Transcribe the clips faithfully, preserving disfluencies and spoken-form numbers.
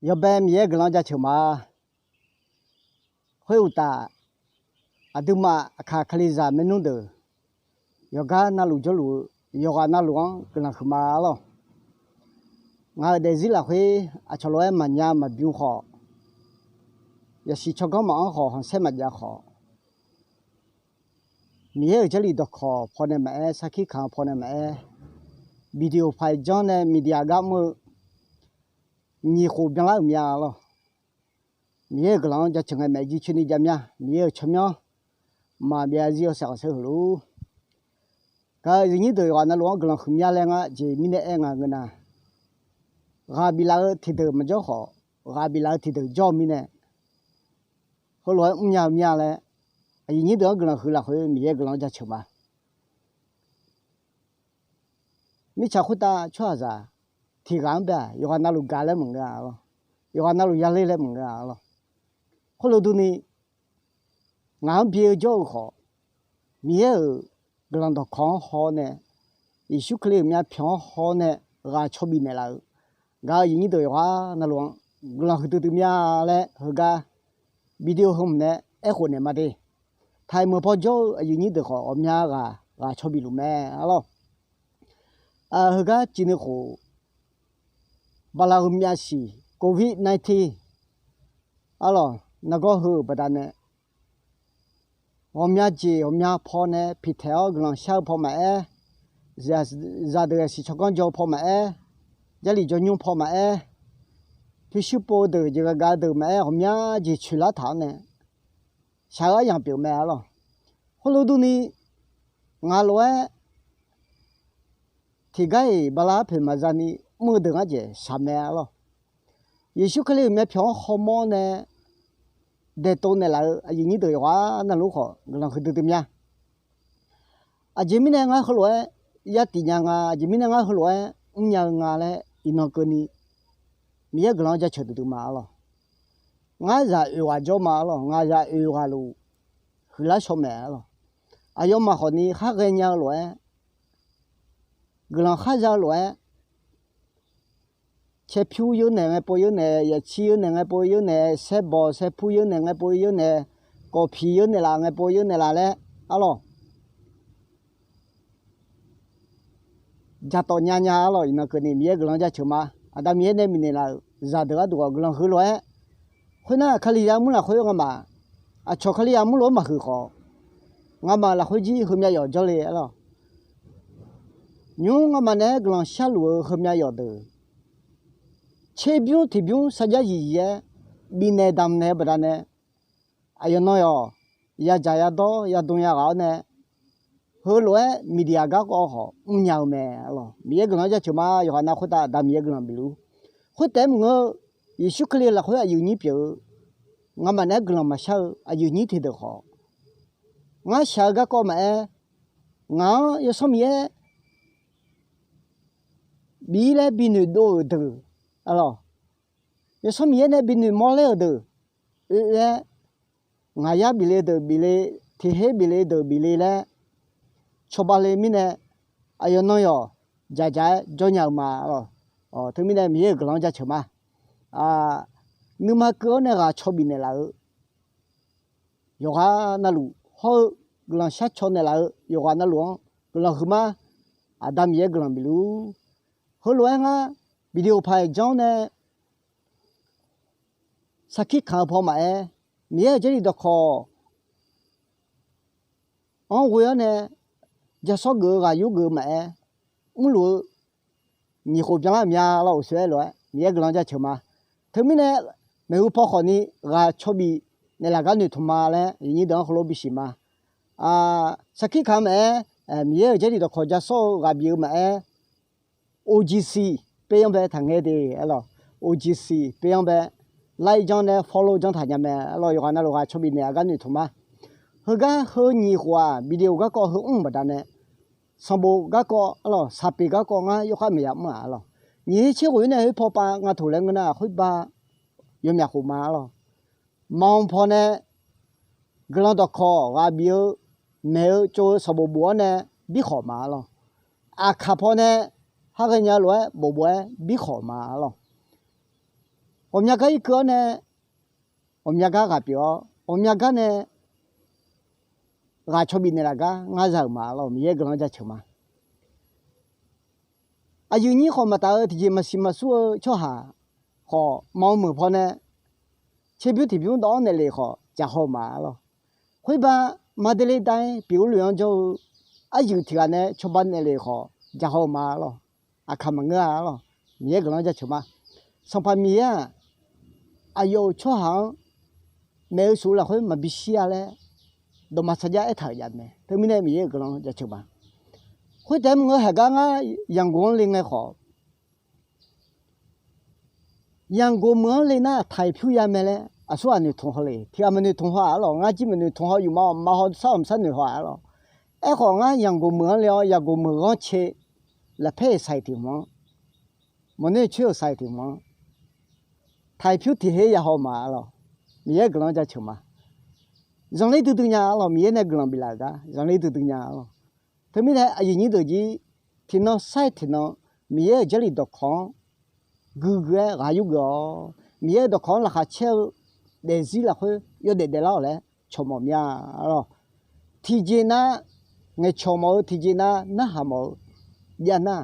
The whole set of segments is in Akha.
Yawbae Miqyaer guiqlanq jaceuq ma. Khoeruqtaf, aqduimaf aqkaq Kalizaq maernmr deuq yawqgar navluf jawrluf-eu yawqghaq navluf-anr guiqlanq huiqma arlawr. Ngaq-euq daefzir lafkhoer aqcawq lof-aer maqnya maqbymr khawf, yasiq tsawrganr maqanr khawf, khanqsaer maqjav khawf, Miqyaer-euq Jarlif dawqkawq pawnae maqaer, sarkir kaq-eu pawnae maqaer, video file janr nae media gar mr-eu nyiq khof byanlar-euq mya arlawr. Miqyaer-euq guiqlanq-anr jaceuq ngae maeq jircoer ni jav mya. Miqyaer-euq tsawrmyanr maqbyav zir-awr saeqkhanq saer heulof-ur. Gaq-euq aqyuif nyir deuq yawqghaq navluf-anr guiqlanq huiqmya laer ngar jeq mirnae aer nga ngeur nar, ghaq biflaf-eu tiqdeuq maqjawr khawf, ghaq biflaf-eu tiqdeuq jawr-eu mirnae, heulof-aer mrnya-eu mya laer aqyuif nyir deuq-anr guiqlanq huiq lafkhoer Miqyaer guiqlanq-anr jaceuq ma. Mirtsaq khoertav tsawrhaqzaq tiqghaq-anr bae-aq, yawqghaq navluf gaq laer maqngeur-a arlawr. Yawqghaq navluf yaler laer maqngeur-a arlawr. Khoerlof durni, ngaq-anr bi-eu jawr-eu khawf, Miqyaer-euq guiqlanq dawqkawq-anr haw-awr nae, Yeqsur Kali-euq myavpyawq-anr haw-awr nae ghaq caw bifnaeq laf-eu, gaq-euq aqyuif nyir deuq yawqghaq navluf-anr guiqlanq huiqdui dui mya laer heugar video heu hmq nae aerkhof naeq ma de. Taqmeuq paw jawr-eu aqyuif nyir deuq khawf ghawqmya ghaq ghaq caw bifluf mae arlawr. Heugar civ nuikhof, bala heu myavsiq covid nineteen arlawr, nargawr heu-euq baqdanae ghawqmya jeq ghawqmya pawnae piqtaeq-awr guiqlanq shar-eu paw maqaer, zaqdeuq yasiq tsawrganr jaw-eu paw maqaer, Jarlif jawrnymr paw maqaer, pyurshuir pov-eu deuq jeq gaqgaq-eu deuq maqaer, ghawqmya jeq coeqlar taq-awr nae shaq-eu aryamq pyeuf mae arlawr. Khoerlof durni, ngaq lof-aer tiqgar-iq bala arpoeq maqza ni mr-eu deuq ngar jeq shaq mae arlawr. Yeqsur Kali-euq myavpyawq-anr hawmawr nae daeqtov naeqlaf-eu aqyuif nyir deuq yawqghaq navluf khawf guiqlanq huiqdui dui mya. Aqjeq mirnae ngar heulof-aer yar tif nya nga, aqjeq mirnae ngar heulof-aer mrnya-eu nga laer iqnan keuvni Miqyaer guiqlanq-anr jaceuq duidui ma arlawr. Ngar zaq oeq ghaq jawr ma arlawr, ngaq zaq oeq ghaq luf huiqlar shaw mae arlawr. Aqyawfmaf khawfni khar ghaenya-eu lof-aer, guiqlanq khar za-eu lof-aer, caerpyur yeur naeq ngae pov yeur naeq, yaeqcir yeur naeq ngae pov yeur naeq, saerbawq saerpur yeur naeq ngae pov yeur naeq, kawqpiq yeur naeqlaf ngae pov yeur naeqlaf laer arlawr, jaqtawf nya nya arlawr. Iqnan keuvni Miqyaer guiqlanq jaceuq ma. Aqda Miqyaer nae bifnaeq laf-euq zaqdeuq gharduq khawf guiqlanq huiq lof-aer, khoernar Kalizaq mur lafkhoer ngamaf, aqcawq Kalizaq mur lof-aer maqhuiq khawf, ngamaf lafkhoer jir heumya yawf jawrle arlawr. Nymr ngamaf naeq-aer guiqlanq sharluf-eu heumya yawf deuq, tserbymr tiqbymr sarjax zifzif-aer bifnaeq damqnaeq-eu baqdanae, aqyawf nan yawq yadzaq yadawr yadm yaghaq-awr nae, heulof-aer miqdiq aqgar kawv khawf mrnya-eu mae arlawr. Miqyaer guiqlanq-anr jaceuq ma. Yawqghaq nav khoertav Aqda Miqyaer guiqlanq bif luf-ur. Khoertaef mr-eu, Yeqsur Kali lafkhoer aqyuif nyir pyeuf-eu, ngamaf naeq-aer guiqlanq maqshar-eu aqyuif nyir tiqdeuq khawf, ngar shaq-eu garkawv maqaer, ngaq-anr Yawsanr Miqyaer bif-ir laer binoeq dov-euq deuq arlawr, Yawsanr Miqyaer nae binoeq mawrler-euq deuq oe-aer, ngaq yar bif le deuq bif le, tiq her bif le deuq bif le laer cawba le mirnae, aqyawf nan yawq dzaqdzaq-aer jawrnya-eu ma arlawr. Teumirnae Miqyaer-euq guiqlanq-anr jaceuq ma. Nuima keuv-awr nae ghaq caw bifnaeq laf-eu, yawqghaq navluf hawr-eu guiqlanq shar caw naeqlaf-eu yawqghaq navluf-anr guiqlanq huiqma. Aqda Miqyaer guiqlanq bif luf-ur. Heulof-aer ngar video file janr-awr nae sarkir kanq-eu paw maqaer, Miqyaer-euq Jarlif dawqkawq-anr ghoe-awr nae jasawr geuf-eu ghaq yur geuf-eu maqaer, mrluf-eu nyiq khof byanlar mya laer uqshoe-aer lof-aer Miqyaer guiqlanq jaceuq ma. Teumirnae maeqhu paw khawfni ghaq caw bif naeqlaf gar noeqtmq ma laer aqyuif nyir deuq-anr heulof-aer bisiq ma. Sarkir kanq maqaer, Miqyaer-euq Jarlif dawqkawq jasawr-eu ghaq bif-eu maqaer, O G C page-anr bae taqngae de arlawr. O G C page-anr bae like janr nae follow janr taq nya mae arlawr. Yawqghaq navluf ghaq caw bif naeq-aer gar noeqtmq ma. Heugar heu nyiq khof-aq video garkawv heu mr-euq baqdanae, sanqbof garkawv arlawr, saqpeq garkawv ngar yawkhav maeqya mr-aq arlawr. Nyiq her tser ghof-ir nae khoer paw pav nga toq laer ngeur nar-aq, khoer ba yawmyaf khof ma arlawr. Manq pawnae guiqlanq dawqkawq ghaq bif-eu maeq-eu tsov-eu sanqbof bof-awr nae birkhawf ma arlawr. Aqkaq pawnae har ghaenya lof-aer bofbof-aer birkhawf ma arlawr. Ghawqmya gar irkeuv-awr nae, ghawqmya gar ghaq pyeuf-awr, ghawqmya gar nae ghaq caw bifnaeq laf gar ngar za-euq ma lawr. Miqyaer guiqlanq-anr jaceuq ma. Aqyuif nyir khawf maqtaf-eu tiqjeq maqsiq maqsur-eu tsawrhaq khawf, maqanr meuq pawnae tserbymr tiqbymr dawv-anr naeqle khawf, jaqhaw-eu ma lawr. Khoerba, Maqdaqle dav-aer pyeuf urloeq-anr jawr-eu aryuif tiq ghaq nae cawba naeqle khawf, jaqhaw-eu ma lawr. Aqkaq maqngeur-a lawr. Miqyaer guiqlanq-anr jaceuq ma. Sanqpaq Miqyaer-aq, aqyawf-euq tsawrhaq-anr maeq-eu shuf lafkhoer maqbi shir-a laer, dawqma sarjax aertaq-euq jav mae. Teumirnae Miqyaer-euq guiqlanq-anr jaceuq ma. Khoertaef-aer maqngeur, haiq gar ngar Yanqgoq-anr le ngae khawf, Yanqgoq meuq-anr le nar taiq pyur ya mae laer aqsurghaq noeqtmq haw le. Tiq ghaq maqnoeqtmq haw-aq lawr. Ngar jir maqnoeq tmq haw, yufma maqma haw, sar-awq maqsar noeq haw-aq lawr. Aerkhawf ngar Yanqgoq meuq-anr le-awr, Yanqgoq meuq ghanrcae lafpaer-euq saiq tiq hmq-anr, mawqner coer-euq saiq tiq hmq-anr, taiq pyur tiq her ya haw ma lawr. Miqyaer guiqlanq-anr jaceuq ma. Zanqler duidui nya lawr. Miqyaer nae guiqlanq biflaf-euq gar zanqler duidui nya lawr. Teumirnae aqyuif nyir deuq jir, tiqnan sar-aer tiqnan Miqyaer-euq Jarlif dawqkawq-anr guiqguiq-aer ghaq yurgeuf-awq. Miqyaer-euq dawqkawq-anr laqkhaq caer-eu daefzir lafkhoer yawdaef daeflar-awq laer cawq mawf mya lawr. Tiqjeq nar, ngaeqcawq mawf-eu tiqjeq nar, narhaq mawf-eu jav nar,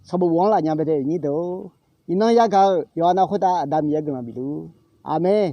sanqbof bof-anr laf nya bae dae-euq nyir deuq-or, iqnan yagaq-euq yawqha nav khoertav Aqda Miqyaer guiqlanq bifluf-ur. Aqmeq.